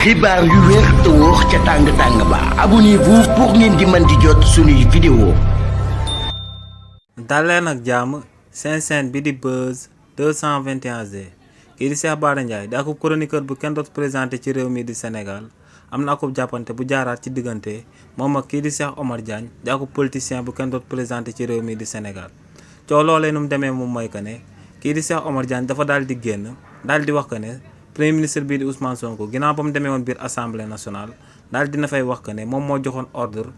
xibaar yu wér te wóor ca tàng ba abonnez-vous pour ngeen di mën di jot suñuy vidéo. daleen ak jàmm seen bi di Buzz 221G kii di Cheikh Bara Ndiaye di akub chroniqueur bu kenn dootu présenté ci réew mi di Sénégal am na akub jàppante bu jaaraat ci diggante moom ak kii di Cheikh Omar Diagne di akub politicien bu kenn dootu présenté ci réew mi di Sénégal coow loolee nu mu demee moom mooy que ne kii di Cheikh Omar Diagne dafa daal di génn daal di wax que ne premier ministre bii di Ousmane Sonko ginnaaw ba mu demee woon biir assemblée nationale daal dina fay wax que ne moom moo joxoon ordre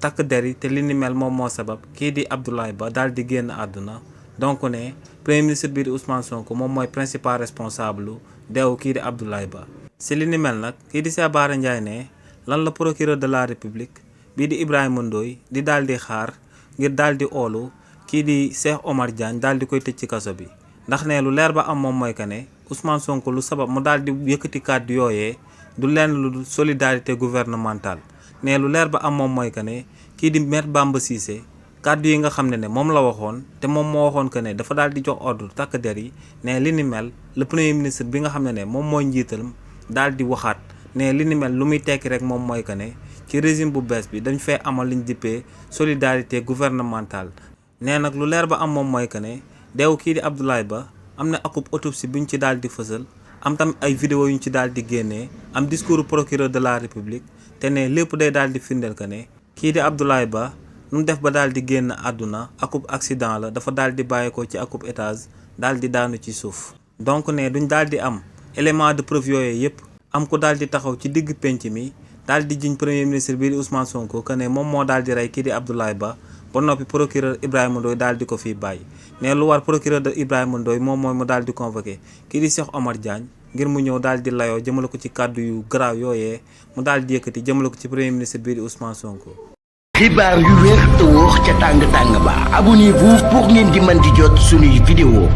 takk der yi te li ni mel moom moo sabab kii di Abdoulaye Ba daal di génn àdduna donc ne premier ministre bii di Ousmane Sonko moom mooy principal responsable deewu kii di Abdoulaye Ba. si li ni mel nag kii di Cheikh Bara Ndiaye ne lan la procureur de la république bii di Ibrahima Ndoye di daal di xaar ngir daal di oolu kii di Cheikh Omar Diagne daal di koy tëj ci kaso bi ndax ne lu leer ba am moom mooy que ne Ousmane Sonko lu sabab mu daal di yëkkati kàddu yooyee du leen lu solidarité gouvernementale ne lu leer ba am moom mooy que ne kii di Maître Bamba Cissé kàddu yi nga xam ne moom la waxoon te moom moo waxoon que ne dafa daal di jox ordre takk der yi ne li ni mel le premier ministre bi nga xam ne moom mooy njiital daal di waxaat ne li ni mel lu muy tekki rek moom mooy que ne ci régime bu bees bi dañ fay amal liñ dippee solidarité gouvernementale. nee nag lu leer ba am moom mooy que ne deewu kii di Abdoulaye Ba am na akub autopsie buñ ci daal di fësal am tam ay vidéo yuñ ci daal di génnee am discours procureur de la république te ne lépp day daal di firndeel que ne kii di Abdoulaye Ba nu mu def ba daal di génn àdduna akub accident la dafa daal di bàyyeekoo ci akub étage daal di daanu ci suuf. donc ne duñ daal di am élément de preuve yooyu yëpp am ku daal di taxaw ci digg penc mi daal di jiñ premier ministre bii di Ousmane Sonko que ne moom moo daal di rey kii di Abdoulaye Ba ba noppi procureur Ibrahima Ndoye daal di ko fiy bàyyi ne lu war procureur de Ibrahima Ndoye moom mooy mu daal di convoqué kii di Cheikh Omar Diagne ngir mu ñëw daal di layoo jëmale ko ci kàddu yu garaaw yooyee mu daal di yëkkati jëmale ko ci premier ministre bii di Ousmane Sonko. xibaar yu wér te wóor ca tàng ba abonnez-vous pour ngeen di mën di jot suñuy vidéo.